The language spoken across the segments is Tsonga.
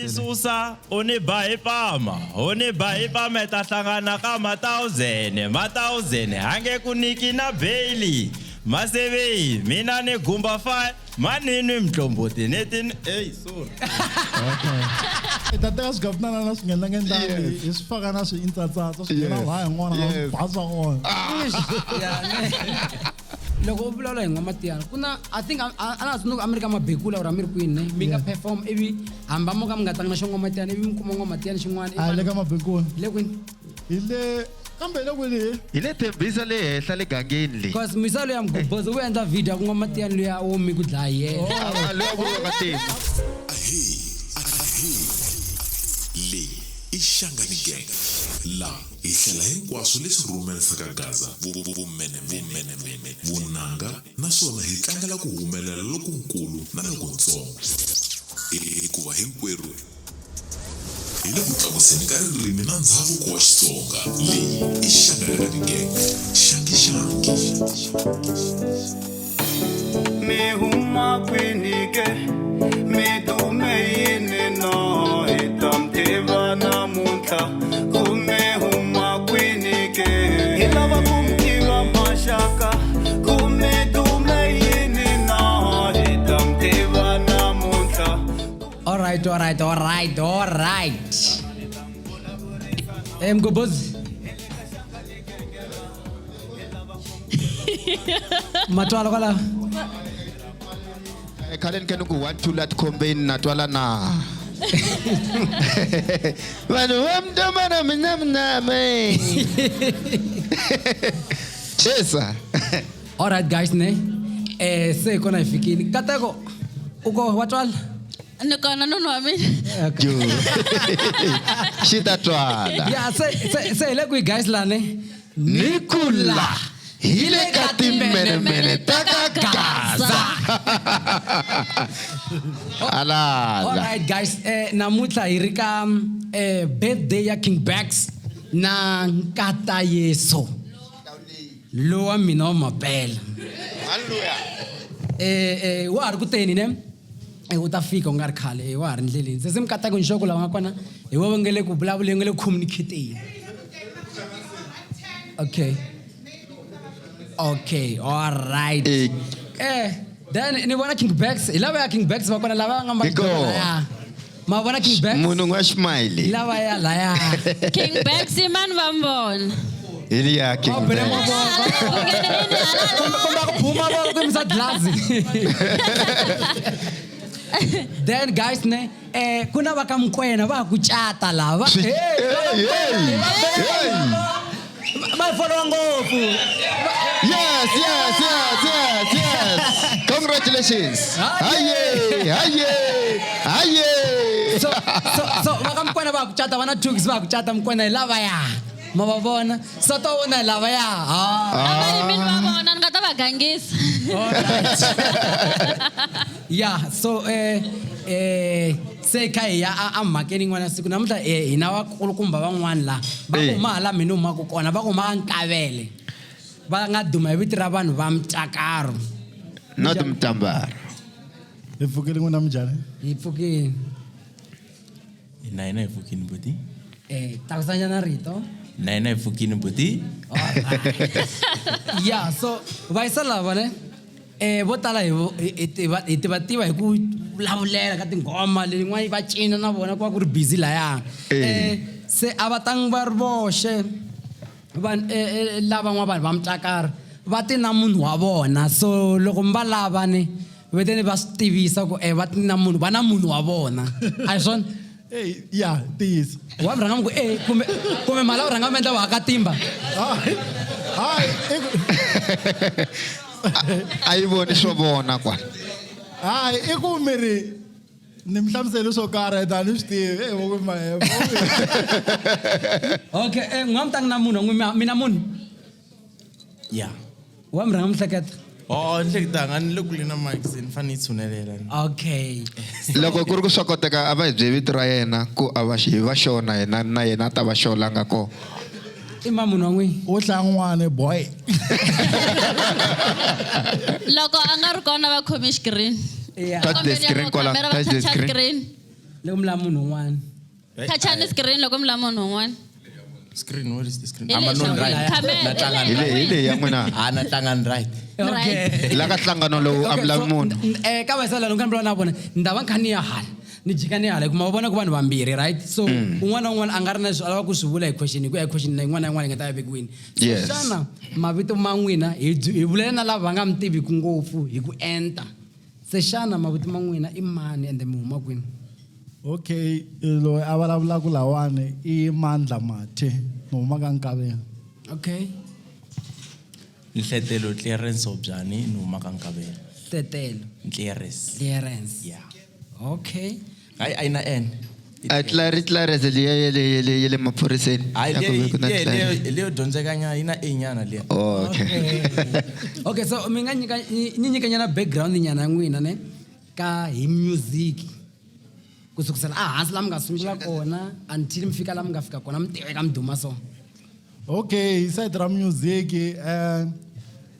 Ni susa u ni ba hi pama u ni ba hi pama hi ta hlangana ka mathousand mathousand hange ku niki na bailey maseveyi mina ni gumba fa manini mtlomboti ni ti ey sorry. Hi ta teka swigafunana na swi ngendlangendlani hi swi faka na swi intsatsatsa swi nghena laha yin'wana na swi ba kona. Loko u vulavula hi n'wamatiyana ku na I think a na ha tsundzuka a mi ri ka mabekula or a mi ri kwini ne mi nga perform ivi hamba mo ka mi nga tlangi na xo n'wamatiyana ivi mi kuma n'wamatiyana xin'wana A hi le ka mabekula. Le kwini? Hi le kambe hi le kwini hi? Hi le Tembisa le henhla le gangeni le. Because misa luya mgobozi u endla video ya ku n'wamatiyana luya wo mi ku dlaya yena. Ah, luya ku ka Tembi. Ahee, ahee. Leyi i Shangani Gang. La hi hlela hinkwaswo leswi rhumerisaka Gaza vumenemene, vunanga naswona hi tlangela ku humelela lokunkulu na lokuntsongo. Hikuva hinkwerhu hi le ku tlakuseni ka ririmi na ndzhavuko wa Xitsonga. Leyi i Shangani Gang. Xangi xangi. Mi huma kwini ke? Mi dume yini na? Hi ta mi tiva namuntlha ku mi huma kwini ke? Hi lava ku mi tiva maxaka ku mi dume yini na? Hi ta mi tiva namuntlha. All right, all right, all right, all right. Hey, Mgobozi. Matwala kwala. Khaleni khe ni ku 1 2 la tikhombeni na twala na. Vanhu va mntomana mina miname. Chesa. All right guys ne. Se kona hi fikile. Kateko uko wa twala? Ni kona nunu wa mina. Jo. Xi ta twala. Ya se se se hi le kwihi guys la ne? Ni ku la hi le ka timenemene ta ka Gaza. Alala. All right guys, namuntlha hi ri ka birthday ya King Bax na Nkata Yeso. Lowa mina wa mapela. Wa ha ri ku teni ne? U ta fika u nga ri khale, wa ha ri ndleleni. Se se mikateko nxoko lava nga kona hi va nge le ku vulavuleni, nge le ku communicateni. Okay. Okay, all right. Then ni vona King Bax, hi lava ya King Bax va kona lava nga Hi kona. ya. Ma vona King Bax? Munhu n'wa ximile. Lava ya laya. King Bax i mani va mbona? Hi liya King Va bele Bax. mavoko. Kumbe ku phuma voko ku yimisa glass. Then guys ne, ku na va ka Mokoena va ku cata lava. Swi- Hey, Hey, hey, hey. Va follow ngopfu. Yes, yes, yes, yes, yes. Congratulations. Haye, haye, haye. So, so, so va ka Mokoena va ku cata, va na two weeks va ku cata Mokoena hi lava ya. Ma va vona? So to vona hi lava ya. A va yimile va vona, ni nga ta va gangisa. Yeah, so se kha hi ya a mhakeni yin'wana ya siku namuntlha, hina vakulukumba van'wana la va huma hala mina humaka kona, va huma ka Nkavele, va nga duma hi vito ra vanhu va Mtakaro. Not Mtambara. Hi pfukile n'wina minjhani? Hi pfukile. Na hina hi pfukile buti. Tlakusanyana rito. Na hina hi pfukile buti. Yeah, so vayisa lava ne? Vo tala hi vo, hi, hi tiva, hi tiva tiva hi ku vulavulela ka tinghoma lerin'wana va cina na vona ku va ku ri busy laya. Se a va tangi va ri voxe vanhu, lava n'wa vanhu va Mtakaro va ti na munhu wa vona, so loko mi va lava ni vete ni va swi tivisa ku va ti na munhu, va na munhu wa vona. A hi swona? Ey, ya, ntiyiso. Wa mi rhanga mi ku, kumbe mali a wu rhanga mi endla wa ka timba. Hayi, hayi, i ku A yi voni swo vona kwala. Hayi, i ku mi ri ni mi hlamusele swo karhi, a ni swi tivi. Ey, vo ku ma he, vo ku. Okay, n'wa mi tanga na munhu, n'wi mina munhu. Yeah. Wa mi rhanga mi hleketa? Oh, ni hleketanga, ni le kule na mic, se ni fanele ni tshunelela. Okay. Loko ku ri ku swa koteka, a va hi byeli vito ra yena ku a va hi va xona yena na yena a ta va xona nga kona. I ma munhu wa n'wina? U hlaya n'wana, boy. Loko a nga ri kona va khomi screen. Yeah. Touch the screen kwala, Camera va touch the touch screen. screen. Loko mi lava munhu un'wana. Thachani screen loko mi lava munhu un'wana. Screen, what is the screen? Hi I'm leyi not xa- right. Camera, Na tlanga Hi leyi hi leyi ya n'wina. Ah, na tlanga ni right. Okay. La ka nhlangano lowu a mi lavi so, munhu. Ka vayisela loko ni vulavula na vona ni ta va ni kha ni ya hala ni jika ni hala hikuva va vona ku vanhu vambirhi right so un'wana na un'wana a nga ri na leswi a lavaka ku swi vula hi question hi ku ya hi question na yin'wana na yin'wana yi nga ta va vekiwini so Yes. xana mavito ma n'wina hi hi vulela na lava va nga mi tiviki ngopfu hi ku enta se xana mavito ma n'wina i mani ende mi huma kwini? Okay, loyi a vulavulaka lawani i Mandla Mathe ni huma ka Nkaveni. Okay. Nhletelo Clearance Obyani ni huma ka Nkaveni. Nhletelo. Clearance. Clearance. Yeah. Okay. Hayi a yi na N. A Clarence liya ya le ya le ya le maphoriseni. Hayi Ya ku ve ku na leyi Clarence. leyi leyo dyondzekanyana yi na A nyana liya. Oh, okay. Okay, so mi nga nyika ni nyika nyana background nyana ya n'wina ne ka hi music. Ku sukusela a hansi laha mi nga sungula kona until mi fika laha mi nga fika kona mi tiveka mi duma so. Okay, hi side ra music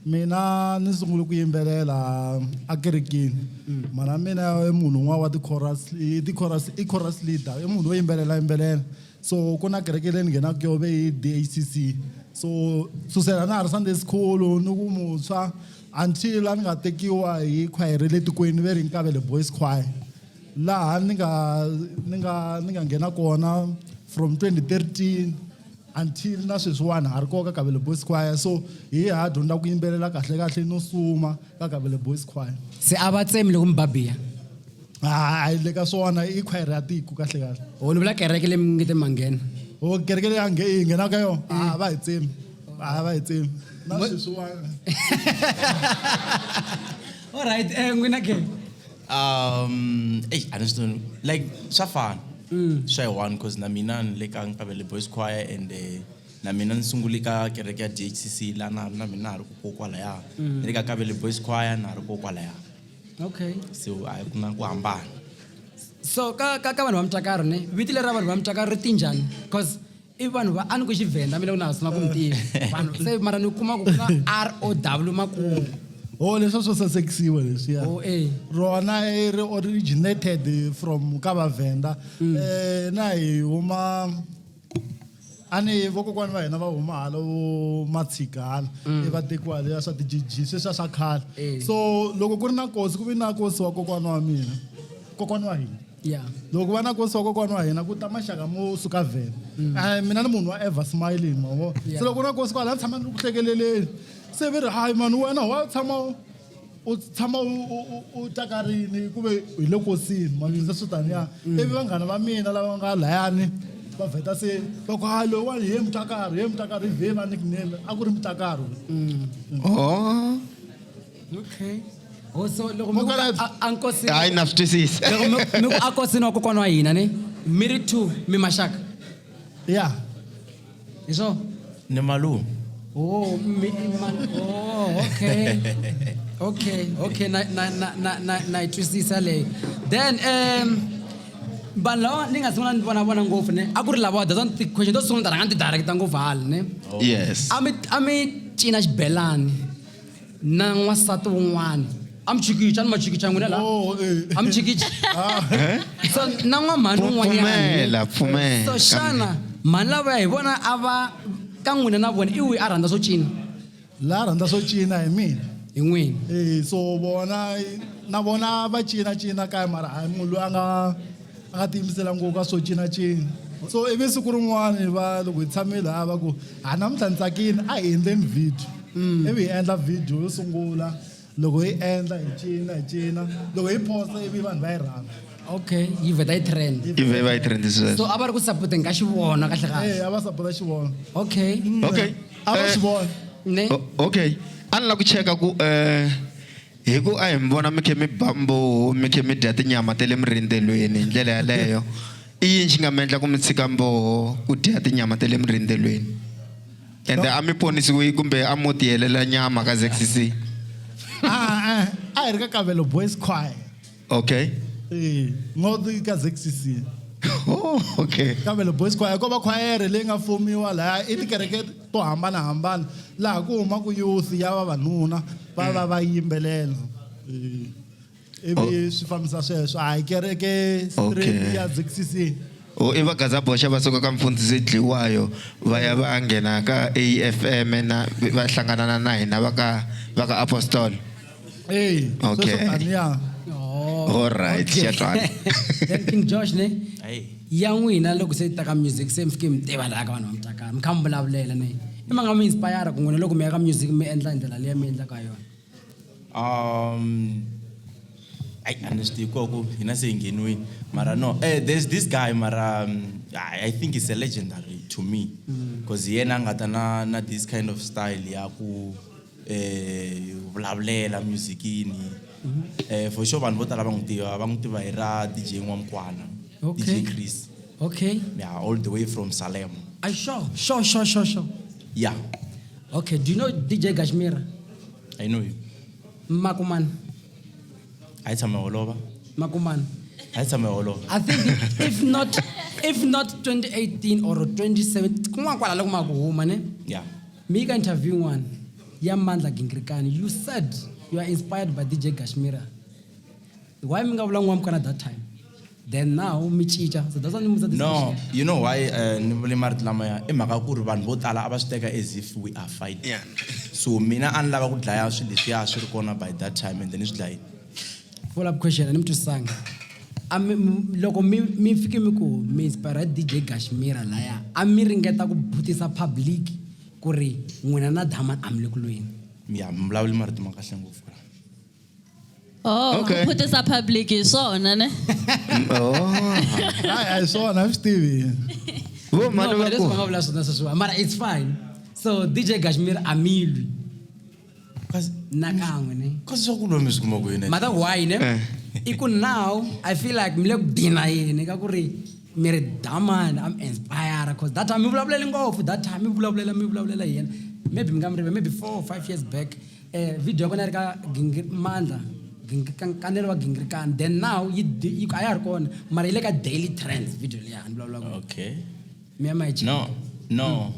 mina ni sungule ku yimbelela a kerekeni. Mana mina i munhu un'wana wa ti-chorus, i ti-chorus, i chorus leader, i munhu wo yimbelela yimbelela. So ku na kereke leyi ni nghenaka yona ve i DHCC. So susela na ha ri Sunday school ni ku muntshwa until a ni nga tekiwa hi khwayere le tikweni ve ri Nkavele Boys Choir. Laha ni nga ni nga ni nga nghena kona from 2013 until na sweswiwani ha ri koka Kabelo Boys Choir. So hi ha dyondza ku yimbelela kahle kahle no suma ka Kabelo Boys Choir. Se a va tsemi loko mi babiya? Hayi le ka swona i khwayere ya tiko kahle kahle. O ni vula kereke leyi mi nge te ma nghena. O kereke leyi hi nghenaka ka yona? A va hi tsemi. A va hi tsemi. Na sweswiwani. All right, n'wina ke? Ey, a ni swi tivi. Like swa fana. Swa hi one cause na mina ni le ka Nkavele Boys Choir and na mina ni sungule ka kereke ya DHCC la na na mina ha ri ku kokwalaya. Ni le ka Nkavele Boys Choir na ha ri kokwalaya. Okay. So a ku na ku hambana. So ka ka ka vanhu va Mutakaro ne vito leri ra vanhu va Mutakaro ri ti njhani? Cause i vanhu va a ni ku Xivenda mina ku na ha sungula ku mi tiva. Vanhu se mara ni kuma ku ku na R O W makumu. Oh, leswi swo sasekisiwa leswiya. Oh, eh. Rona i ri originated from ka Vavenda. Na hi huma a ni vokokwani va hina va huma hala vo Matshika hala. I va tekiwa leswiya swa ti-G G, sweswiya swa khale. So loko ku ri na nkosi ku vi na nkosi wa kokwana wa mina. Kokwana wa hina. Yeah. Loko va na nkosi wa kokwana wa hina ku ta maxaka mo suka Venda. Mina ni munhu wa ever smiling, ma vo. Se loko ku ri na nkosi kwala ni tshama ni ri ku hlekeleleni. Se va ri hayi mani wena wa tshama u tshama u takarini ku ve hi le nkosini, ma twisisa swo taniya. Ivi vanghana va mina lava nga layani va vheta se va ku hayi loyiwani hi ye Mutakari, hi ye Mutakari, hi vhe va nickname a ku ri Mutakari. Oh. Okay. Oh, so loko mi ku a nkosini. Hayi na swi twisisa. Loko mi ku a nkosini wa kokwana wa hina ne mi ri two mi maxaka. Yeah. Hi swona? Ni malume. Oh, mi, ma, oh, okay. Okay, okay, na na na na na na yi twisisa leyo. Then vanhu lava ni nga sungula ni vona vona ngopfu ne a ku ri lava that's one question to sungula ni ta rhanga ni ti directa ngopfu hala ne. Oh. Yes. A mi cina xibelani na n'wansati wun'wana. A mi chikicha, a ni ma chikicha n'wina la. Oh, eh. A mi chikicha. Eh? So na n'wamhani wun'wanyana. Pfumela, pfumela. So xana mhani lava hi vona a va ka n'wina na vona i wihi a rhandza swo cina? La rhandza swo cina hi mina. Hi n'wina. So vona na vona va cina cina kaya mara a hi munhu loyi a nga tiyimisela ngopfu ka swo cina cina. So ivi siku rin'wana va loko hi tshamile laha va ku ha namuntlha ni tsakile a hi endleni video. Ivi hi endla video yo sungula. Loko hi endla hi cina hi cina loko hi posta ivi vanhu va yi rhandza. Okay, yi vheta yi trend. Yi vhe va yi trend sweswo. So a va ri ku supporteng ka xivona kahle kahle. A va support xivona. Okay. Okay. A va xivona. Ne? Okay. A ni la ku cheka ku hi ku a hi mi vona mi khe mi ba mboho, mi khe mi dya tinyama ta le mirindzelweni hi ndlela yaleyo. I yini xi nga mi endla ku mi tshika mboho ku dya tinyama ta le mirindzelweni? Ende a mi ponisiwi kumbe a mo tiyelela nyama ka ZCC? A hi ri ka Kabelo Boys Choir. Okay. Not ka ZCC. Oh, okay. Kabelo Boys Choir ko va choir leyi nga fumiwa laha i tikereke to hambanahambana laha ku humaka youth ya vavanuna va va va yimbelela. Ivi swi fambisa sweswo a hi kereke straight Okay. ya ZCC. O i va Gaza boxa va suka ka mfundhisi dliwayo va ya va nghena ka AFM na va hlangana na hina va ka Apostol. Ey, Okay. sweswo taniya. Oh, All right, okay. xiyatwana. Then King Josh ne Hey. ya n'wina loko se yi ta ka music se mi fike mi tiva laha ka vanhu va mutakana mi kha mi vulavulela ne i ma nga mi inspire ku n'wina loko mi ya ka music mi endla hi ndlela leyi mi endlaka yona. Ayi, a ni swi tivi ku hina se hi ngheniwini mara no, there's this guy mara I think he's a legendary to me because yena a nga ta na this kind of style ya ku vulavulela musicini. For sure vanhu vo tala va n'wi tiva, va n'wi tiva hi ra DJ N'wamkwana. Okay. DJ Chris. Okay. Yeah, all the way from Salem. I sure. Yeah. Okay, do you know DJ Gashmira? I know you. Makuman. A yi tshama holova. Makuman. A yi tshama holova. I think if not 2018 or 2017, kun'wana kwala loko ma ku huma ne? Yeah. Mi ka interview yin'wana ya Mandla Gingirikani, you said you are inspired by DJ Gashmira. Why mi nga vula N'wamkwana that time? Then now mi cinca. So that's why ni vutisa this No, question. you know why ni vule marito lamaya i mhaka ku ri vanhu vo tala a va swi teka as if we are fighting. Yeah. So mina a ni lava ku dlaya swilo leswiya swi ri kona by that time and then ni swi dlayile. Follow up question, a ni mi twisisanga. A mi, loko mi fike mi ku mi inspire DJ Gashmira laya, a mi ringeta ku butisa public ku ri n'wina na Daman a mi le ku lweni. Ya, mi vulavuli marito ma kahle ngopfu. Oh, Okay. ku phutisa public hi swona ne? Oh. Hayi, a hi swona, a swi tivi. Vo mani No, va mara leswi ku va nga vula swona sweswiwa, mara it's fine. So DJ Gashmira a mi lwi Kasi nakan'we ne? kasi swa ku lwa mi swi kuma kwini? Mara why ne? Eh. I ku now I feel like mi le ku dina yeni ka ku ri mi ri Daman I'm inspired because that time mi vulavulele ngopfu, that time mi vulavulela, mi vulavulela hi yena. Maybe mi nga mi rive, maybe 4 or 5 years back. Video ya kona yi ri ka Mandla Gingirikani, wa Gingirikani. Then now yi a ya ha ri kona mara yi le ka Daily Trends video liya ni vulavulaka. Okay. Mi ya ma yi check. No, no.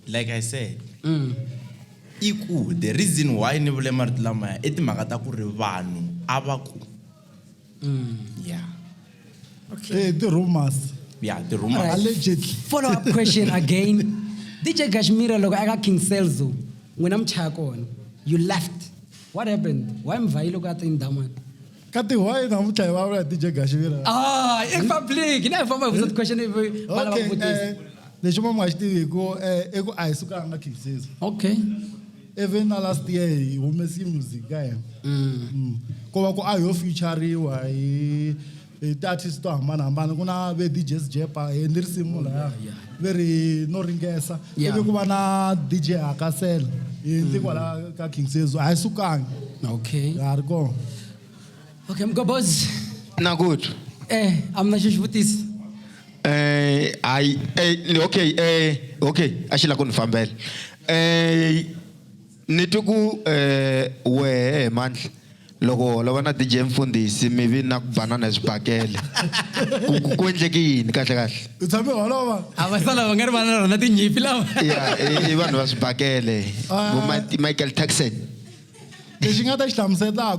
Like I said, i ku the reason why ni vule marito lamaya i timhaka ta ku ri vanhu a va ku. Yeah. Okay. Eh, ti-rumors. Yeah, ti-rumors. Alright. Allegedly. Follow up question again. DJ Gashmira loko aka King Selzo, n'wina mi chaya kona. You left. What happened? Why mi vhayile ku ya tini Daman? Ka ti why namuntlha hi vulavula hi DJ Gashmira? Ah, i public. Na hi famba hi vutisa question ivi va lava Okay, ku vutisa. lexi mo mi nga xi tivi i ku a hi sukanga King Selzo. Okay. Even na last year hi humesi music ka yena. Ko va ku a yo featuriwa hi ti-artist to hambanahambana. Ku na ve DJ Sjepa, hi endle risimu laya. Ve ri no ringesa. Yeah. Ivi ku va na DJ Hakasela. Hi endle kwala ka King Selzo. A hi sukangi. Okay. Ya ha ri kona. Okay, Mgobozi. Na ku twa. A mi na xo xi vutisa? Hayi, okay, okay, a xi la ku ni fambela. Ni twi ku wehe Mandla loko holova na DJ Mfundhisi mi vi na ku banana hi swibakele. Ku endleke yini kahle kahle? U tshame holova? A va sala va nga ri vana rona tinyipi lava. Ya, i vanhu va swibakele. Vo Michael Jackson. Lexi nga ta xi hlamuselaka i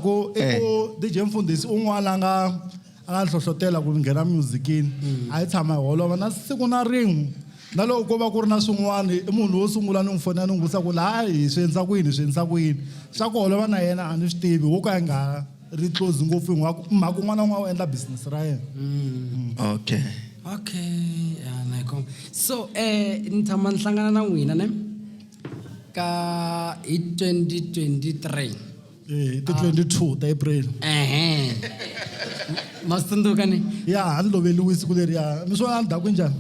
ku DJ Mfundhisi un'wana a nga hlohlotela ku nghena musicini. A yi tshama hi holova na siku na rin'we. Na loko ko va ku ri na swin'wana i munhu wo sungula ni n'wi fonela ni n'wi vutisa ku laha hi swi endlisa ku yini, hi swi endlisa ku yini. Swa ku holova na yena a ni swi tivi, wo ka yi nga ri close ngopfu hi mhaka un'wana na un'wana u endla business ra yena. Okay. Okay, ya na yi khoma. So ni tshama ni hlangana na n'wina ne ka hi 2023. Hi ti 22 ta April. Ehe. Ma swi tsundzuka ni? Ya, a ni loveriwe siku leriya. Mi swi vona ndzhaku njhani?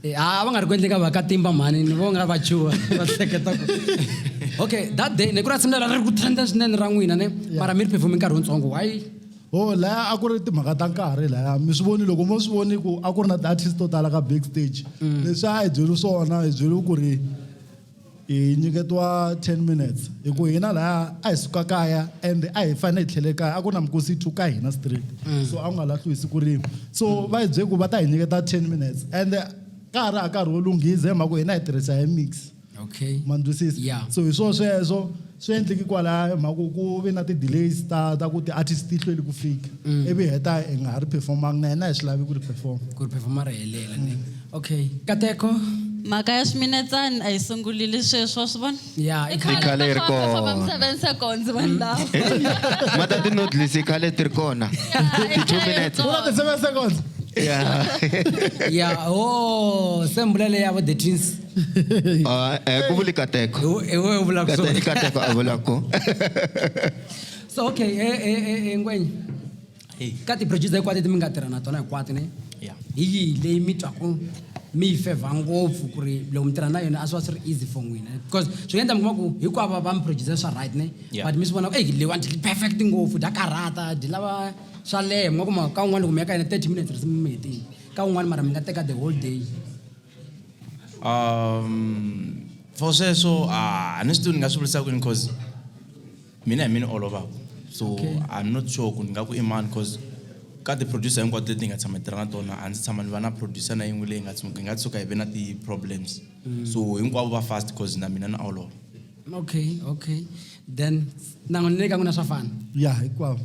A va nga ri ku endleni ka vakatimba mhani, ni vo nga va chuha, va hleketa ku. Okay, that day ni ku ra nsimu leri ri ku trenda swinene ra n'wina ne? Yeah. Mara mi ri perform nkarhi wutsongo, why? Oh, laya a ku ri timhaka ta nkarhi laya. Mi swi voni loko mo swi voni ku a ku ri na ti-artist to tala ka backstage. Leswi a hi byeli swona, hi byeli ku ri hi nyiketiwa 10 minutes. Hi ku hina laya a hi suka kaya and a hi fanele hi tlhele kaya, a ku na mikosi 2 ka hina straight. So a ku nga lahliwi siku rin'we. So va hi byele ku va ta hi nyiketa 10 minutes and ka ha ri a nkarhi wo lunghisa hi mhaka ku hina hi tirhisa hi mix. Okay. Ma ni twisisa? Yeah. So hi swona sweswo. Swi endleki kwalaya hi mhaka ku ku ve na ti-delays ta ku ti-artist ti hlweli ku fika. Ivi hi heta hi nga ha ri performanga na hina hi swi lavi ku ri perform. Ku ri performa ri helela ne. Okay. Kateko. Mhaka ya swiminetsani a yi sungulile sweswi wa swi vona? Ya, i I I khale yi ri va performa kona. 7 seconds vanhu lava. Mata ti-noodles i khale ti ri kona. I Ti 2 khale yi ri minutes. Ku na ti-7 seconds. Yeah. Ya, oh, se mbula leya vo the twins. Ah, ku vuli Kateko. Hi we u vulaka Kate- swona. I Kateko a vulaka ku. So okay, Ngwenya. Hey. Ka ti-producer hinkwato leti mi nga tirha na tona hinkwato ne? Yeah. Hi yihi leyi mi twaku mi yi favor ngopfu ku ri loko mi tirha na yona a swi va swi ri easy for n'wina? Because swi nga endla mi kuma ku hinkwavo va mi producer swa right ne? Yeah. But mi swi vona ku ey leyiwani dyi perfect ngopfu dya karhata dyi lava swa leha mi nga kuma ka un'wana loko mi ya ka yena 30 minutes risimu mi hetile ka un'wana mara mi nga teka the whole day. For sweswo a ni swi tivi ni nga swi vulisa kwini cause mina hi mina olovaka so Okay. I'm not sure ku ni nga ku i mani cause ka ti-producer hinkwato leti ni nga tshama hi tirha na tona a ndzi tshama ni va na producer na yin'we leyi hi nga tshuka hi ve na ti-problems so hinkwavo va fast cause na mina na olova. Okay, okay. Then na n'wina le ka n'wina swa fana? Ya, hinkwavo.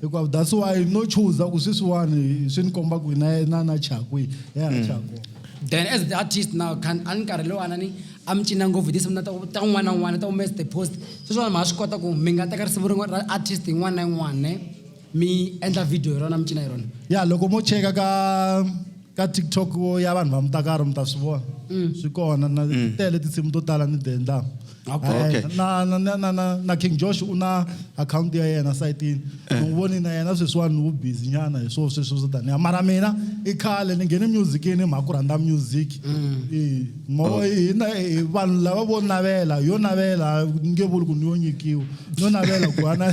Hinkwavo. That's why no choose ku sweswiwani swi ni komba ku na na na chaya kwihi, ya chaya kona. Then as the artist now can a ni nkarhi lowuwani ni a mi cina ngopfu tinsimu na ta un'wana na un'wana ta humesa the post sweswiwani ma ha swi kota ku mi nga teka risimu rin'wana ra artist yin'wana na yin'wana ne mi endla video hi rona mi cina hi rona. Ya, loko mo cheka ka TikTok ya vanhu va Mutakaro mi ta swi vona. Swi kona na tele tinsimu to tala ni ti endlaka. Okay. Okay. Na King Josh u na account ya yena sayitini. Ni n'wi voni na yena sweswiwani u busy nyana hi swo sweswo swo taniya. Mara mina i khale ni nghene musicini hi mhaka ku rhandza music. Mo hi na hi vanhu lava vo navela, yo navela ni nge vuli ku ni yo nyikiwa. No navela ku va na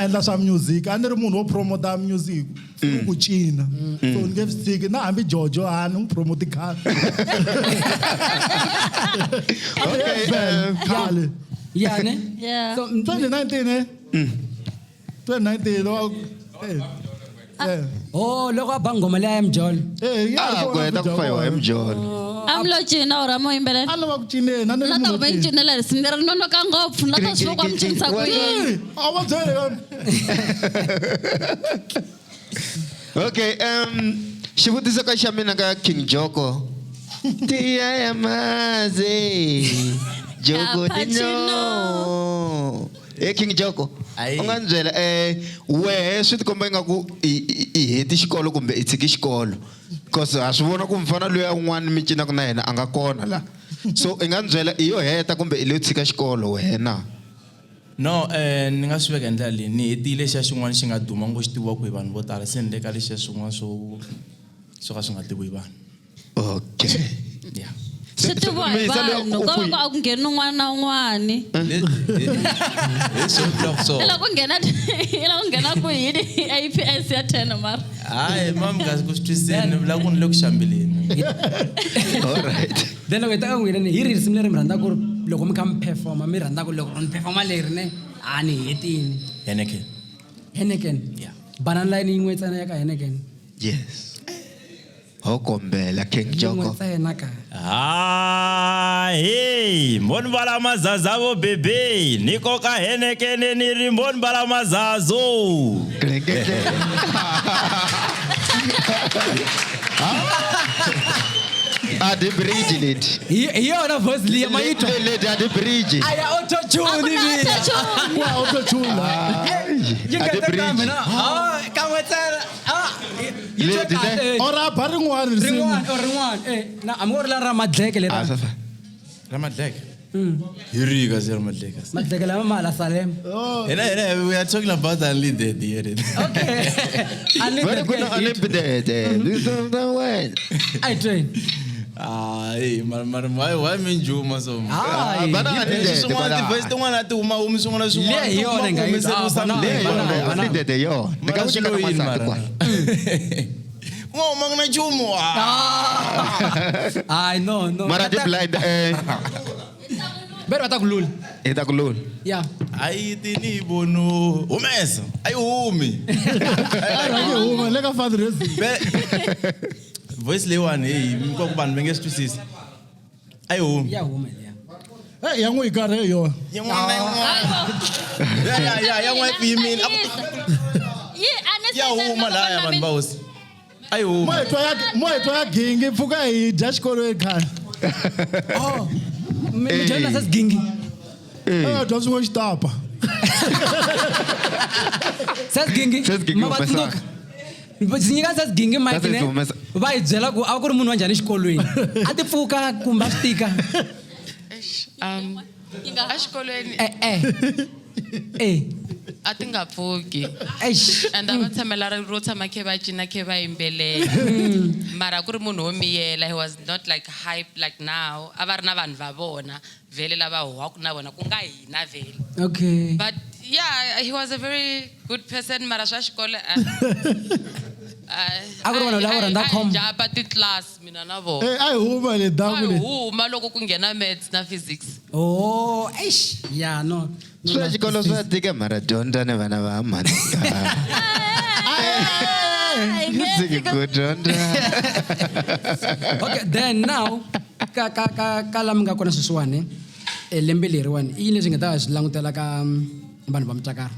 endla swa music. A ni ri munhu wo promota music ku cina. So ni nge swi tshiki na hambi Jojo a ni n'wi promote khale. Okay, Khale. Ya ne? Yeah. So, 2019 eh? 2019 lo eh. Oh, loko a ba nghoma leya ya Mjolo. Eh, ya Ah, kona ku heta ku fayiwa hi Mjolo. A mi lo cina or a mo yimbelela? A lava ku cinela, ni ri Na ta munhu ku va yi wo cina. cinela risimu leri nonoka ngopfu na ta swi vona ku a mi cinisa ku yini. Eh, a va byele ka. Okay, xivutiso ka xa mina ka King Joko. Tiya ya mazi. Joko Cappuccino. dino. King Joko. Ayi. U nga ni byela wehe swi tikomba ingaku i heti xikolo kumbe i tshiki xikolo. Because ha swi vona ku mfana luya un'wana mi cinaka na yena a nga kona la. So i nga ni byela i yo heta kumbe i lo tshika xikolo wena? No, ni nga swi veka hi ndlela leyi ni hetile xa xin'wana xi nga duma ngopfu xi tiviwaka hi vanhu vo tala se ni le ka lexiya swin'wana swo ka swi nga tiviwi hi vanhu. Okay. Yeah. Swi tiviwa hi Misa leyi vanhu, u ko va kwihi? ku a ku ngheni un'wana na un'wana. Hi swi vulaka swona. I lava ku nghena, i lava ku nghena ku yini APS ya 10 mara. Hayi, mami kasi ku swi twisiseni, ni vula ku ni le ku xambeleni. All right. Then loko hi ta ka n'wina ni hi ri risimu leri mi rhandzaka ku ri loko mi kha mi performa mi rhandzaka loko ni performa leri ne a ni hetini. Heineken. Heineken. Yeah. Banana line yin'we ntsena ya ka Heineken. Yes. Ho kombela King Yin'we Joko. ntsena ka. Ah, hey, mboni bala mazaza vo bebe, ni koka Heineken ni ri mboni bala mazazo. A di bridge leti. Hi yona voice liya ma yi twa. Leti a di bridge. A ya auto tune A ku na ni. auto-tune. Ku auto tune la. Yi A di nga ta bridge. mina. Ah, kan'we ntsena. Ah, yi twe Leti ne? kahle. Or a ba rin'wana risimu. Rin'wana, or rin'wana. Na a mi ngo ri la ra madleke lera. Ah, swa fa. Ra madleke. Hi rihi kasi ra madleke? Madleke lama ma hala Salem. Hina, hina, we are talking about unlimited here. Okay. Very good Unlimited. unlimited. This is the way. Ai train. Ah, hey, mara, mara, why mi njuma so? Hayi. Bana unlimited. Swin'wana ti-voice tin'wana a ti huma humi, swin'wana swin'wana Leyi hi yona hi nga yi twa. Ah, bana, Leyi bana, yona bana. unlimited yo. Ni nga ku nyika na masati kwala. Ku nga humanga na nchumu. Ah. Hayi, no, no. Mara ti blind Veri va ta ku lula. hi ta ku lula. Yeah. Ayi ti ni vono. Humesa. Ayi humi. A rhangi huma le ka fundraising. Voice leyiwani hey, mi ku vanhu va nge swi twisisi. Ayi humi. Ya huma liya. Eh, ya n'wi yi karhe hi yona Yin'wana na yin'wana. Ya ya ya ya n'we yimile. A ku Yi a ni ya huma laya vanhu va hosi. A yi huma. Mohetwa ya gingi pfuka hi dya xikolweni khale. Oh. Mi mi joyina sa sigingi. Eh, dya swin'we xitapa. Sa sigingi. Sa Sigingi Ma va humesa. tsundzuka. Ndzi nyika sa sigingi mic Sa ne. Sigingi humesa. Va hi byela ku a ku ri munhu wa njhani exikolweni. A ti pfuka kumbe a swi tika. Eish, exikolweni Eh eh. Eh. a ti nga pfuki Eish. and a va tshamela ro tshama khe va cina khe va yimbelela mara ku ri munhu wo miyela he was not like hype like now a va ri na vanhu va vona vhele lava huwaku na vona ku nga hina vhele Okay. but yeah he was a very good person mara swa xikolo A ku ri vanhu lava rhandza khombo. jumpa ti-class mina na vona Eh, a hi huma le a daku hi le. huma loko ku nghena maths na physics Oh, eish. Yeah, no. No, Swa no, xikolo swa tika mara dyondza ni vana va mhani. Tshiki ku dyondza. Okay, then now ka ka ka ka la mi nga kona sweswiwani eh, lembe leriwani i yini leswi nga ta swi langutela ka vanhu va mucakara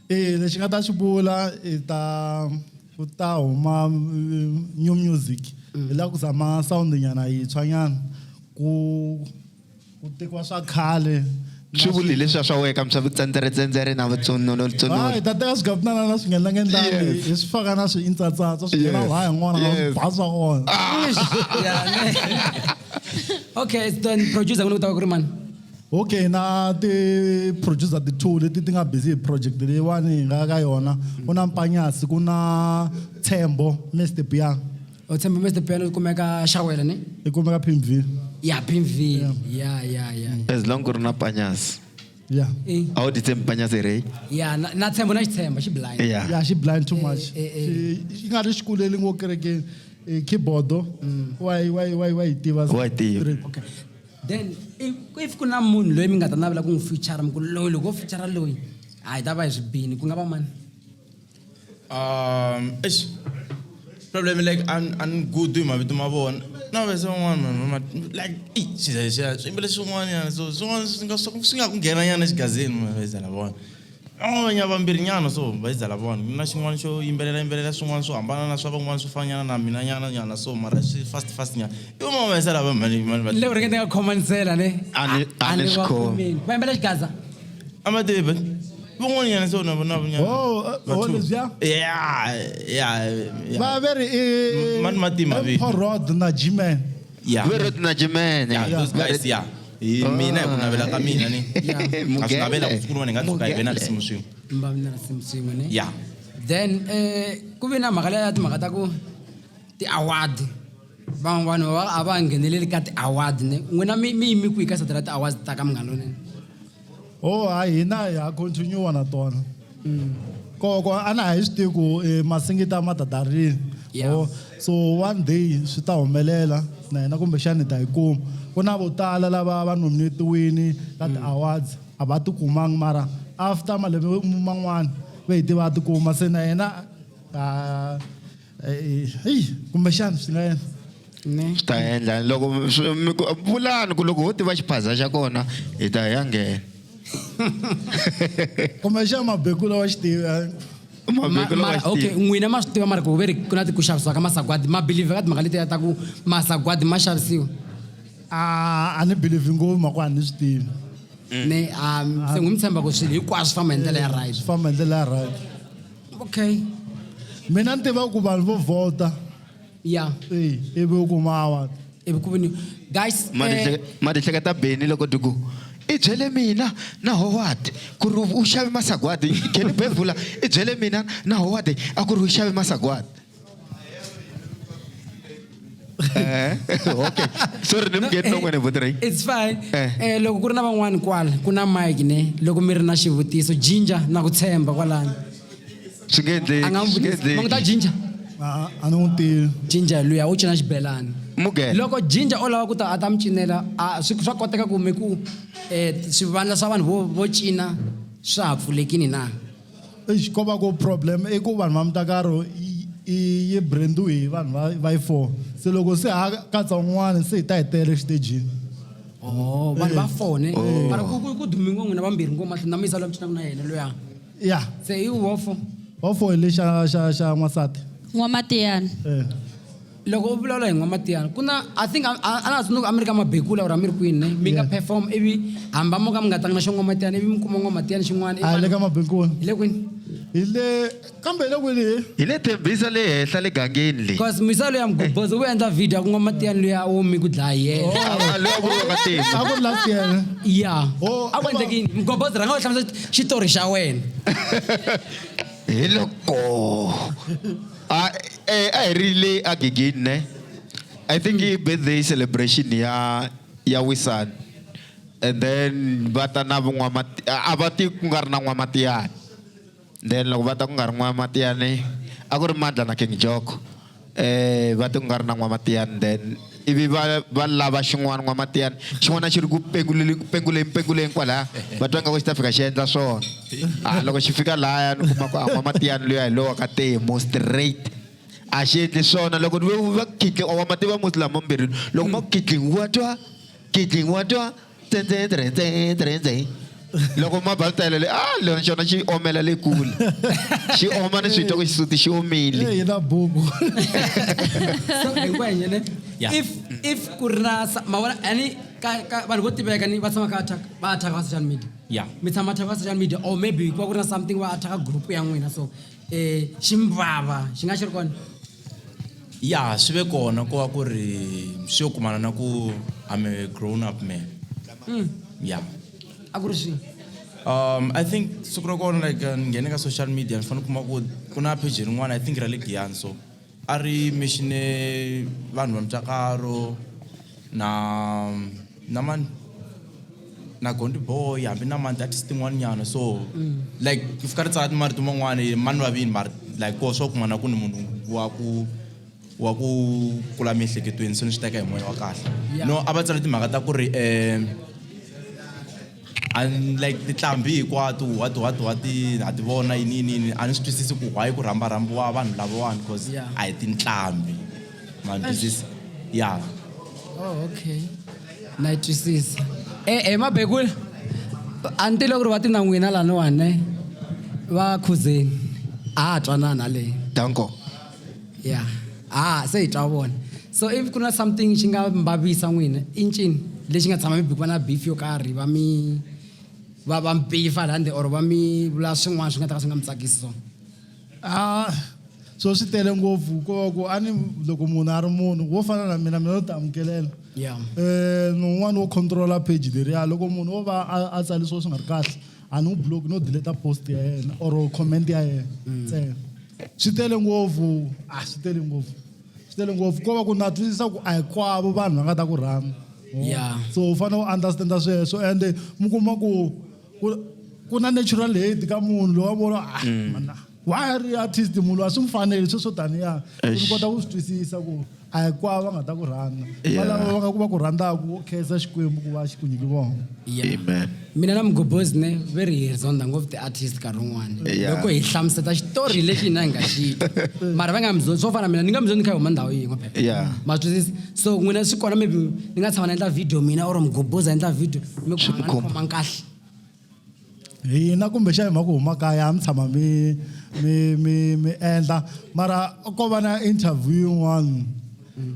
Eh, lexi nga ta xi vula i ta ku ta huma new music. Hi lava ku zama sound nyana yintshwa nyana ku ku tekiwa swa khale. Swi vuli leswiya swa wena kambe swa vutsendzere na vutsonolo Hayi, tsonolo. hi ta teka swigapunana na swingendlangendlani Yes. hi swi faka na swiintsatsatsa swi nghena Yes. waya yin'wana na Yes. swi ba swa kona. Yeah, ne. Okay, then producer ku ta va ku ri mani? Okay, na ti-producer ti-two leti ti nga busy hi project leyiwani hi nga ka yona ku na Mpanyasi ku na Tshembo Mr Biang. O tshemba Mr Piano kumeka Xawela ne? I kumeka PMV. Yeah, PMV. Yeah, yeah, yeah. As long ku ri na Panyasi. Yeah. Eh, A wu ti tshembi Panyasi rey? Yeah, na na tshemba na xitshemba xi blind. Yeah. Yeah, xi blind too much. Eh, eh, eh. Xi nga ri xikuleli ngo kerekeni. Keyboard wa yi wa yi wa yi wa yi tiva. Wa yi tiva. Okay. Then if ku na munhu loyi mi nga ta navela ku n'wi feature mi ku loyi loko wo feature loyi a hi ta va hi swi bini ku nga va mani? Eish. Problem like I'm good hi mavito ma vona. Na va se van'wana vanhu va like i xi xi swi swin'wana nyana so swin'wana swi nga swi nga ku nghena nyana xigazini va za la vona. Van'wana vambirhi nyana so va za la vona. Na xin'wana xo yimbelela yimbelela swin'wana swo hambana na swa van'wana swo fana nyana na mina nyana nyana so mara swi fast fast nyana. I van'wana va za lava mali mali va. Le u ringeta nga khomanisela ne? A ni va swi khomi. khomeni. Va yimbelela xigaza? A ma tivi. Van'wana nyana so na vona nyana. Oh, Va oh, two. leswiya? Yeah, yeah, yeah. Va ve ri i Mani ma mavito. Paul Rod na G-Man. Yeah. Ve ri na G-Man. Yeah, those guys, yeah. Hi mina hi ku navela ka mina ni. Mugele. A swi navela ku siku rin'wana hi nga tshuka hi ve na risimu swin'we. Va na risimu swin'we ne? Yeah. Then ku ve na mhaka leya ya timhaka ta ku ti-award van'we vanhu va a va ngheneleli ka ti-award ne n'wina mi mi yimi kwihi ka side ra ti-awards ta ka Munghana Lonene? Oh, hayi hina hi ha continue na tona. Koko a na ha yi swi tivi ku masingita ma ta ta rini. Yeah. Oh, so one day swi ta humelela na hina kumbexani hi ta yi kuma. Ku na vo tala lava va nominatiwini ka ti-awards a va ti kumangi mara after malembe man'wana va hi tiva ti kuma se na yena eyi kumbexani swi nga endla. Ne? Swi ta endla loko mi ku vulani ku loko ho tiva xiphaza xa kona hi ta ya nghena. Kumbexani mabekula wa xi tiva. Mabekula wa Mara xi okay tiva. n'wina ma swi tiva mara ku ve ri ku na ku xavisiwa ka masagwadi ma believe ka timhaka letiya ta ku masagwadi ma xavisiwa? A ni believe ngopfu mhaka a ni swi tivi. Ne se n'wi mi tshemba ku swilo hinkwaswo swi famba hi ndlela ya right. Swi famba hi ndlela ya right. Okay. Mina ni tiva ku vanhu vo vhota. Yeah. Eh, ivi u kuma award. Ivi ku vini guys Ma ti hleketa Benny loko ti ku i byele mina na Howard ku ri u xave masagwadi. Kenny Bevula i byele mina na Howard a ku ri u xave masagwadi. Okay. Sorry, ni mugeni non'wini buti Ray. It's fine. Loko ku ri na van'wani kwala ku na mic ne loko mi ri na xivutiso Ginger na ku tshemba kwalano. Swi nge endleki, A nga swi nge n'wi vutisi. Ma n'wi ta endleki. Ginger? A ni n'wi tivi. Ginger luya u cina xibelani. Mugele. Loko Ginger o lava ku ta a ta mi cinela, a swi swa koteka ku mi ku swivandla swa vanhu vo cina swa ha pfulekini na? Eish, ko va ku problem i ku vanhu va Mutakaro yi brandiwe hi vanhu va yi 4. Se loko se ha katsa un'wana se hi ta hi tele xitejini. Oh, vanhu va fone mara ku dume ngo n'wina vambirhi ngo mahlweni na muyisa loyi mi cinaka na yena loya ya se i wofo wa four hi le xa n'wansati. N'wamatiyani. Eh. Loko u vulavula hi n'wamatiyani ku na, I think a na ha tsundzuka a mi ri ka mabekula or a mi ri kwini ne mi nga perform ivi hamba mo ka mi nga tlangi na xo n'wamatiyani ivi mi kuma n'wamatiyani xin'wana A hi le ka mabekula. Hi le kwini? Hi le kambe hi le kwini hi? Hi le Tembisa le henhla le gangeni le. Because muyisa loya mgobozi u endla video ya ku n'wamatiyani luya wo mi ku dlaya yena. Ah, loyi a vuriwaka Tembisa. A ku ri last year. Ya. Oh, A ku endleki yini mgobozi rhanga u hlamusela xitori xa wena. Hi loko a hi ri le agigini ne, I think i birthday celebration ya Wisani, and then va ta na van'wamati, a va ti ku nga ri na n'wamatiyani. Then loko va ta ku nga ri n'wamatiyani, a ku ri Mandla na King Joko, va ti ku nga ri na n'wamatiyani, then ivi va lava xin'wana n'wamatiyani xin'wana xi ri ku penguleni, penguleni, penguleni kwalaya, va twa ingaku xi ta fika xi endla swona. A loko xi fika lahaya ni kuma ku a n'wamatiyani luya hi lowa ka Temo straight a xi endli swona. Loko ni va khidli wa mativa musi lama mbirhi, loko ma ku khidling wa twa khidling wa twa tse tse tse tse tse, loko ma ba tele le, a lona xona xi omela le kule, xi oma ni swi twa ku xisuti xi omile. Eh, yi na buku. So hi ngwenye ne. Yeah. If ku ri na ma vona ani ka vanhu vo tiveka ni va tshama ka attack, va attack va social media. Yeah. Mi tshama attack va social media or maybe ku va ku ri na something va attack group ya n'wina, so ximbava xi nga xi ri kona. Ya, swi ve kona ku va ku ri swi yo kumana na ku I'm a grown up man. Yeah. A ku ri swihi? I think siku ra kona, like, ni nghene ka social media, ni fanele kuma ku ku na page rin'wana, I think ra le Giyani, so a ri mention vanhu va Mutsakaro na mani na Gondi Boy, hambi na mani ti-artist tin'wani nyana, so like ku fika ri tsala marito man'wani mani vavini, mara like ko swo kuma na ku ni munhu wa ku kula miehleketweni, so ni swi teka hi moya wa kahle. No, a va tsala timhaka ta ku ri and like tinqambi hinkwato what ha ti vona yini yini yini, a ni swi twisisi ku why ku rhambarhambiwa vanhu lavawani, cause a hi tinqambi ma ni twisisa ya. Oh, okay, na yi twisisa. Mabekula a ni tivi ku ri va ti na n'wina laniwani ne va khuzeni a ha twanana leyi. Danko. Yeah, ah, se hi twa vona. So if ku na something xi nga mbavisa n'wina i ncini lexi nga tshama maybe ku va na beef yo karhi, va mi va mi beefa la or va mi vula swin'wana swi nga ta ka swi nga mi tsakisi so? Ah, so swi tele ngopfu ko va ku a ni loko munhu a ri munhu wo fana na mina, mina no ti amukelela. Ni un'wana wo controla page leriya, loko munhu wo va a tsale swo swi nga ri kahle, a ni n'wi block, no delete post ya yena or comment ya yena ntsena. Swi tele ngopfu, a swi tele ngopfu, swi tele ngopfu, ko va ku na twisisa ku a hinkwavo vanhu va nga ta ku rhandza. Yeah. So u fanele u understanda sweswo, ende mi kuma ku na natural hate ka munhu loyi wa vona, ah mana, why ri artist munhu a swi n'wi faneli sweswo taniya. Ni kota ku swi twisisa ku a hinkwavo va nga ta ku rhandza. Va lava va nga ku va ku rhandzaka, wo khensa Xikwembu ku va xi ku nyiki vona. Yeah. Amen. Mina na Mgobozi ne ve ri hi zonda ngopfu ti-artist nkarhi wun'wani. Yeah. Loko hi hlamuseta xitori lexi hina hi nga xi twa, mara va nga mi zondi, swo fana na mina ni nga mi zondi, ni kha hi huma ndhawu yin'we phela. Yeah. Ma swi twisisa? So n'wina swi kona maybe ni nga tshama ni endla video mina or Mgobozi a endla video mi ku Swi a nga ni khumba. khomangi kahle. Hina kumbexana hi mhaka ku huma kaya a mi tshama mi endla, mara ko va na interview yin'wana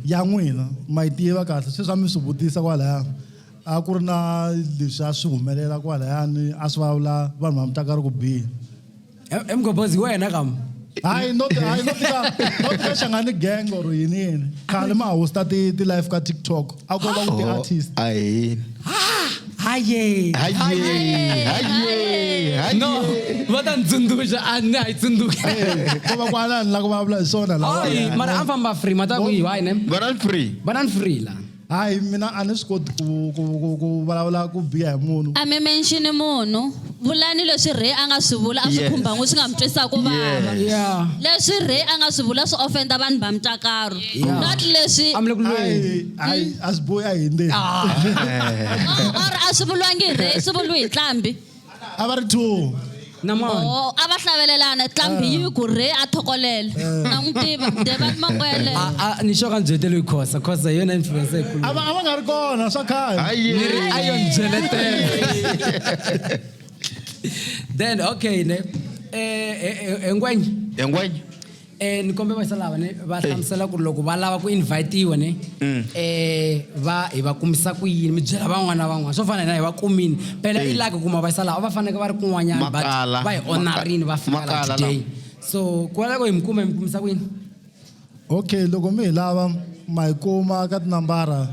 ya n'wina, ma yi tiva kahle sweswi a mi swi vutisa kwalaya, a ku ri na leswi a swi humelela kwalayani, a swi vulavula vanhu va Mutakari ku biha. Mgobozi wena kam. Hayi, not hayi, not ka Shangani Gang or yini yini, khale ma hosta ti live ka TikTok, a ko va ku ti-artist. A hi. Haye. Haye. Haye. Haye. No, va ta ni tsundzuxa, a ni a yi tsundzuki. Ko va kwala ni la ku vulavula hi swona lawa. Hayi, mara a famba free mata ku yi hayi ne. Va na free. Va na free la. Hayi, mina a ni swi koti ku vulavula ku biha hi munhu. A mi mention munhu, vulani leswi Ray a nga swi vula a swi Yes. khumba n'wi, swi nga mi twisa ku vava. Yes. Yeah. Leswi Ray a nga swi vula swi offenda vanhu va Mutakaro. Yeah. Not leswi A mi le ku lweni. Hayi hayi, a swi bohi, a hi ndzeni. Or a swi vuriwangi hi Ray, swi vuriwe hi Tlambi. A va ri two. Na mani? Oh, a va hlavelelana tlambi yi ku re a thokolela na n'wi tiva Devani Mankwele. A ni sure ka ni byeteriwi Khosa. Khosa hi yona influencer yikulu. A va a va nga ri kona swa khale. Ni ri a yo ni byeletela. Then okay ne. Eh Ngwenya. Ngwenya. Ni kombe va lava ne va hlamusela ku loko va lava ku invitiwa ne va hi va kumisa ku yini mi byela van'wana na van'wana swo fana na hi va kumini phela i laki kuma va lava va faneke va ri kun'wanyana but Makala. va hi honorini va fika la Makala today so kwala ko hi mi kuma hi mi kumisa ku yini. Okay, loko mi hi lava ma hi kuma ka tinambara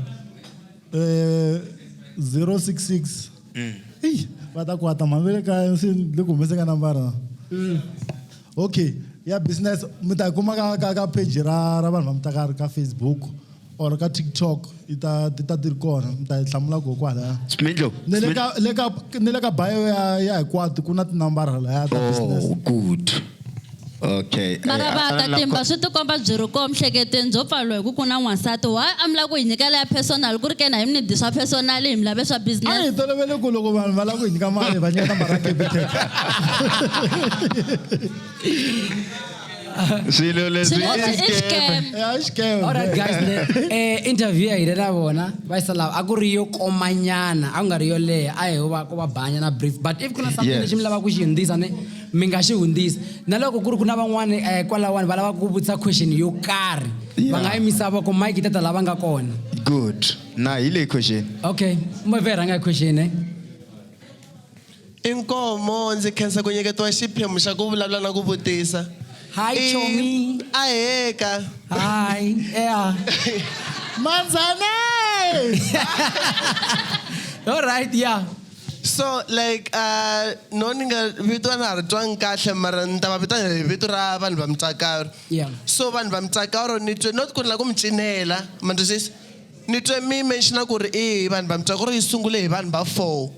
066. Eyi, va ta kwata mhani va le kaya se ni le ku humeseni ka nambara. Okay, ya business mi ta yi kuma ka ka ka page ra ra vanhu va Mutakari ka Facebook or ka TikTok i ta ti ta ti ri kona mi ta yi hlamula koho kwalaya. Smindlo. Ni le ka le ka ni le ka bio ya ya hinkwato ku na tinambara laya ta business. Oh, good. Okay. Mara Eh, va a- a ka ni la timba swi tikomba byi ri koho mhleketweni byo pfaliwa hi ku ku na n'wansati why a mi lava ku hi nyikela ya personal ku ri ke na hi mi ni swa personal hi mi lave swa A hi business. tolovele ku loko vanhu va lava ku hi nyika mali va nyika nambara ya Capitec. Swilo leswi Swilo leswi i scam. Ya i scam. All right guys ne interview ya hina na vona va yisa lava a ku ri yo komanyana a ku nga ri yo leha a hi va ko va banya na brief but if ku na something Yes. lexi mi lavaka ku xi hundzisa ne mi nga xi hundzisa na loko ku ri ku na van'wani kwalawani va lava ku vutisa question yo karhi va nga yimisa voko mic yi ta ta lava nga kona. Good. Na hi leyi question. Okay, mo vhe rhanga hi question eh. Inkomo ndzi khensa ku nyiketiwa xiphemu xa ku vulavula na ku vutisa. Hi chomi. Aheka. Hi. Yeah. Manzane. All right, yeah. So like no ni nga vito a na ha ri twangi kahle mara ni ta va vitana hi vito ra vanhu va Mutsakaro. Yeah. So vanhu va Mutsakaro ni twe not ku ni lava ku mi cinela ma twisisa ni twe mi mention ku ri i vanhu va Mutsakaro yi sungule hi vanhu va 4.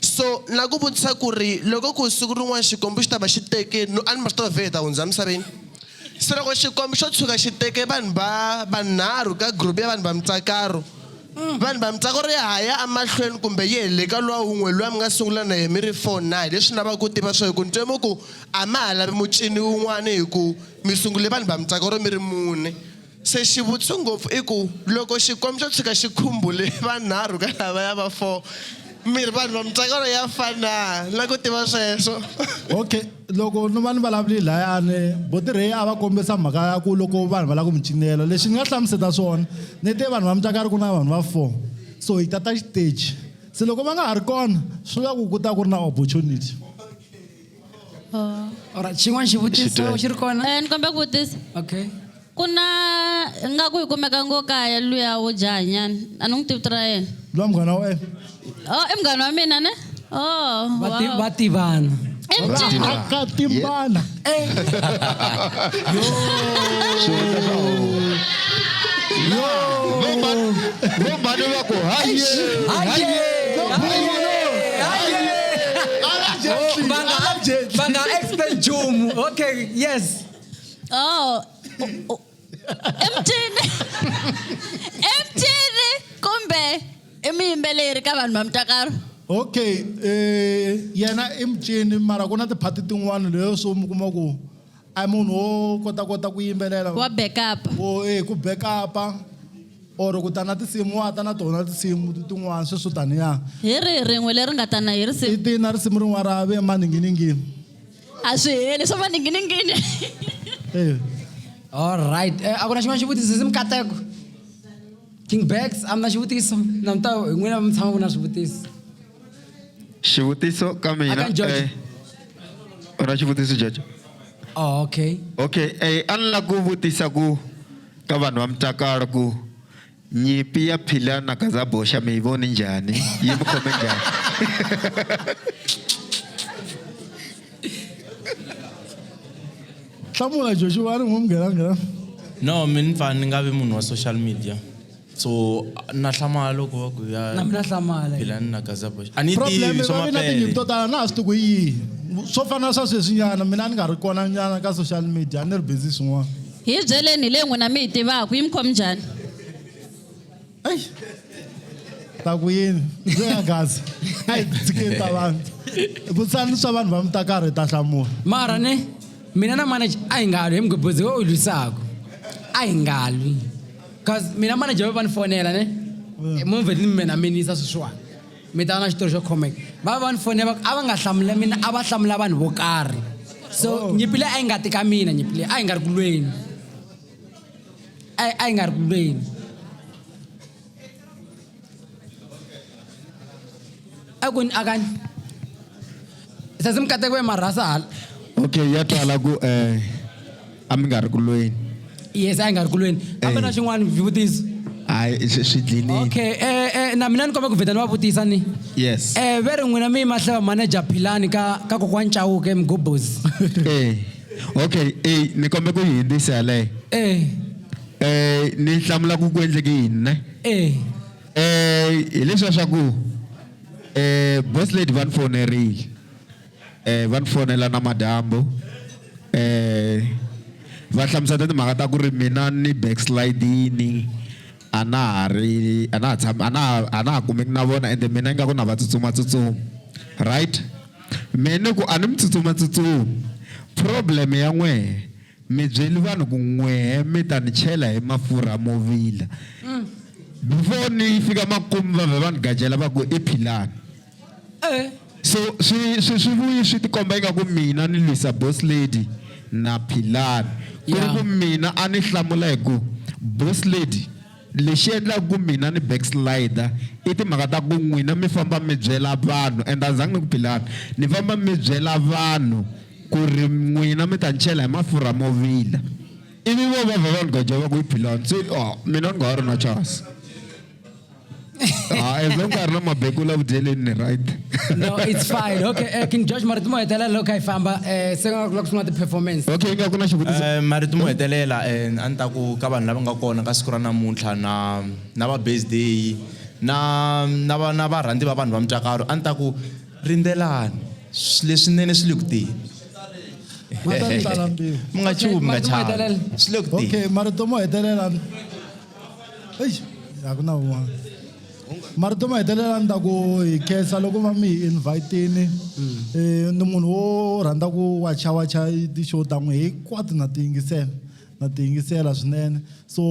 So na ku vutisa ku ri loko ku siku rin'wana xikwembu xi ta va xi tekeni no a ni ma swi tiva vhe hi ta hundza emisaveni. Se loko xikwembu xo tshuka xi teke vanhu va vanharhu ka group ya vanhu va Mutsakaro vanhu va Mutsakaro ya ha ya emahlweni kumbe yi hele ka luwa wun'we luwa mi nga sungula na yena mi ri 4 na hi leswi lavaka ku tiva swo hi ku ni twe mi ku a ma ha lavi mucini wun'wana hi ku mi sungule vanhu va Mutsakaro mi ri mune. Se xivutiso ngopfu i ku loko xikwembu xo tshuka xi khumbule vanharhu ka lavaya va 4 mi ri vanhu va Mutsakaro ya fana na ku tiva sweswo. Okay, loko no va ni vulavuli layani Boti Ray a va kombisa mhaka ya ku loko vanhu va lava ku mi cinela leswi ni nga hlamuseta swona ni te vanhu va Mutsakari ku na vanhu va 4 so hi tata xiteji se loko va nga ha ri kona swi vula ku ku ta ku ri na opportunity. All right, xin'wana xivutiso xi ri kona? Ni kombe ku vutisa. Okay. Ku na nga ku hi kumeka ngo kaya luya wo jahanyana a ni n'wi tivi vito ra yena. Luya munghana wa wena? Oh, i munghana wa mina ne? Oh, wow. Va tivana. I mucini. Aka timbana. Vombani va ku haye. Haye. Haye. Va nga explain nchumu. Okay, yes. Oh. I mucini. I mucini kumbe i muyimbeleri ka vanhu va Mutakaro. Okay, yena i mucini mara ku na tiphati tin'wana leyo swo mi kuma ku a munhu wo kota kota ku yimbelela. Wa backup. Wo ku backup or ku ta na tinsimu wa ta na tona tinsimu tin'wana sweswo taniya. Hi rihi rin'we leri nga ta na hi risimu? I ti na risimu rin'wana ra ve maninginingini. A swi heli swa maninginingini. All right. A ku na xin'wana xivutiso se Mikateko. King Bags, a mi na xivutiso? Na mi ta hi n'wina mi tshama ku na swivutiso. Xivutiso ka mina. Aka George. U na xivutiso George? Oh, okay. Okay, a ni lava ku vutisa ku ka vanhu va Mutakaro ku nyimpi ya Philani na Gaza Boxa mi yi voni njhani? Yi mi khome njhani? Hlamula Joshua a ri n'wi munghena nghena. No, mina ni pfa ni nga vi munhu wa social media. So na hlamala loko va ku ya Na mina hlamala. Philani na Gaza Boxa. A ni Problem tivi swa va vi na tinyimpi to mapele. tala na ha swi tivi ku hi yihi. Swo fana na swa sweswinyana mina a ni nga ri kona nyana ka social media a ni ri busy swin'wana. Hi byeleni hi leyi n'wina mi yi tivaka yi mi khomi njhani? Eish. Ta ku yini? Ndzi nga gazi. A hi tshikeni ta vanhu. Vutisani swa vanhu va Mutakaro hi ta hlamula. Mara ne mina na manager a hi nga lwi hi mugobodzi wo u lwisaka a hi nga lwi cause mina manager va ni fonela ne movheti ni mina minisa sweswiwani mi ta va na xitori xo khomeka va va ni fonela va ku a va nga hlamula mina a va hlamula vanhu vo karhi so nyimpi leyi a yi nga ti ka mina nyimpi leyi a yi nga ri ku lweni a yi nga ri ku lweni a ku ni akani sesi mikateko ve marhasa hala. Okay, ya twala ku a mi nga ri ku lweni. Yes, a yi nga ri ku lweni kambe na xin'wana vutiso. Hayi, swi dlinile. Okay, na mina ni kombe ku vheta ni va vutisa ni. Yes. Ve ri n'wina mi mahleva manager Philani ka kokwani Chauke Mgobozi. Okay, ni kombe ku yi hundzisa yaleyo. Ni hlamula ku ku endleke yini ne? Hi leswiya swa ku boss lady va ni fonerile. Va ni fonela na madyambu. Va hlamusela timhaka ta ku ri mina ni backslidini, a na ha ri, a na ha tshami, a na ha, a na ha kumeki na vona, ende mina ingaku na va tsutsuma tsutsuma. Right? Mina ni ku a ni mi tsutsuma tsutsuma. Problem ya n'wehe, mi byeli vanhu ku n'wehe mi ta ni chela hi mafurha mo vila. Before ni fika makumu va vhe va ni gajela va ku i Philani. So swi vuyi swi tikomba ingaku mina ni lwisa boss lady na Philani. Ku ri ku mina a ni hlamula hi ku boss lady lexi endlaka ku mina ni backslider i timhaka ta ku n'wina mi famba mi byela vanhu, and a zangi ni ku Philani, ni famba mi byela vanhu ku ri n'wina mi ta ni chela hi mafurha mo vila. Ivi vo va vhe va ni gaja va ku i Philani. Se, mina ni nga ha ri na chance. As long as na mabeku la vudyeleni ni right. No, it's fine. Okay, King George, marito mo hetelela loko hi famba, se nga ku sungula ti-performance. Okay, nga ku na xivutiso. Marito mo hetelela, a ni ta ku ka vanhu lava nga kona ka siku ra namuntlha na va birthday, na varhandzi va vanhu va Mutakaro, a ni ta ku rindzelani. Leswinene swi le ku teni. Ma ta ni tlala mbilu. Mi nga chuhi, mi nga Marito mo chavi. hetelela. Swi le ku teni. Okay, marito mo hetelela. Eish, a ku na wun'wana. Marito mo hetelela ni ta ku hi khensa loko va mi hi invite-ini. Ni munhu wo rhandza ku wacha wacha ti-show ta n'wi hinkwato na ti yingisela. Na ti yingisela swinene. So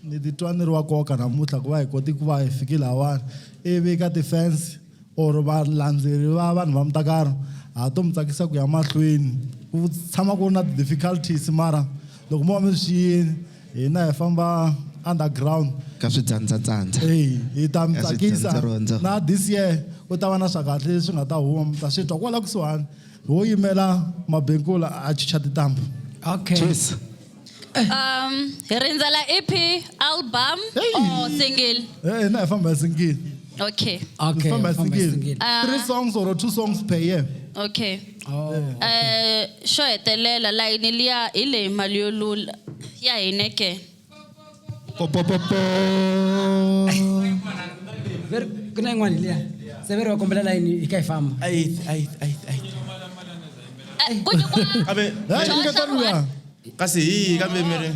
ni titwa ni ri wa nkoka namuntlha ku va hi koti ku va hi fiki lahawani. Ivi ka ti-fans or valandzeri va vanhu va Mutakaro, ha to mi tsakisa ku ya mahlweni. Ku tshama ku ri na ti-difficulties mara loko mo va mi swi xiyile, hina hi famba underground. Ka swidzandzatsandza. Ey, hi ta mi Ka tsakisa. swidzandzarondza. Na this year ku ta va na swa kahle leswi nga ta huma, mi ta swi twa kwala kusuhani. Ho yimela Mabenkula a chicha tintambu. Okay. Cheers. Hi rindzela EP, album Hey. or single? Na hi famba hi single. Okay. Okay, Hi famba hi hi famba hi single. single. 3 songs or 2 songs per year. Okay. Oh. Xo hetelela layini liya hi leyi mali yo lula ya hina ke. Po, po, po, po. Veri, ku na yin'wana liya. Se veri va kombela layini hi ka hi famba. Ai, ai, ai, ai. Ku nyikiwa Kambe, Hey, Josh nyiketa Arwan. luya. kasi hi kambe mi ri.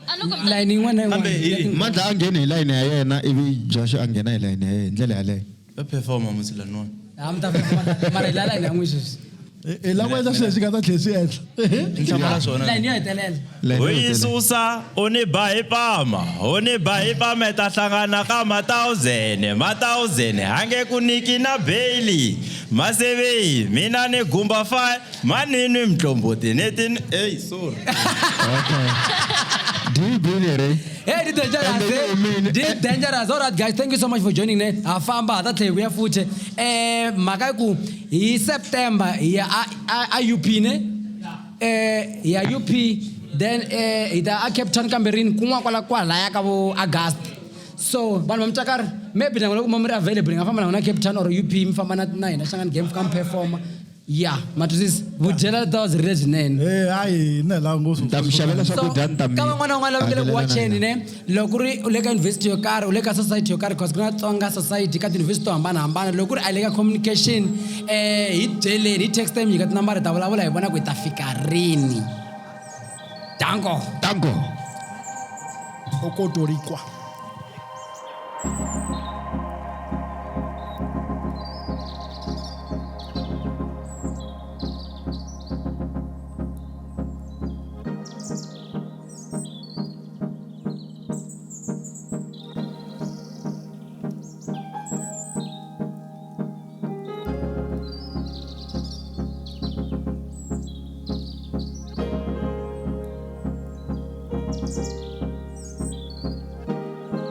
A ni ku mi ta- Layini yin'wana na yin'wana. Kambe hi Mandla a ngheni hi layini ya yena ivi Josh a nghena hi layini ya yena, hi ndlela yaleyo. Va performa musi laniwani. Ha, mi ta performa, mara hi la layini ya n'wi sweswi. Hi lava ku endla swilo leswi nga ta tlhela swi endla. Ni hlamala swona. Layini yo hetelela. Layini yo Ho yi hetelela. susa, u ni ba hi pama, u ni ba hi pama hi ta hlangana ka ma-thousand, ma-thousand, a nge ku nyiki na bail. Maseveyi, mina ni gumba 5, manini mtlomboti ni ti ni, ey, sorry. Okay. Do you believe it? Hey, di dangerous, And they eh? know me. Di dangerous. All right, guys, thank you so much for joining. Ne? Ha famba, ha ta tlhela hi vuya futhi. Mhaka yi ku hi September hi ya a UP ne? Hi ya UP, then hi ta a Cape Town kambe rini kun'wana kwala kwalaya ka vo August. So vanhu va Mutakaro, maybe na n'wina loko mi ri available, hi nga famba na n'wina Cape Town or UP, mi famba na hina Shangani Game, fika mi performa. Ya, ma twisisa? Vudyela ta byi ri lebyinene. Hayi, ni hela ngopfu. Ni ta mi xavela swakudya, ni ta mi Ka van'wana na van'wana lava nge le ku hakelela na watcheni, yena. ne? Loko ku ri u le ka university yo karhi, u le ka society yo karhi, because ku na Tsonga society ka ti-university to hambanahambana. Loko ku ri a le ka communication, hi byeleni, hi text time, nyika tinambara hi ta vulavula hi vona ku hi ta fika rini. Danko. Danko. Okotorikwa.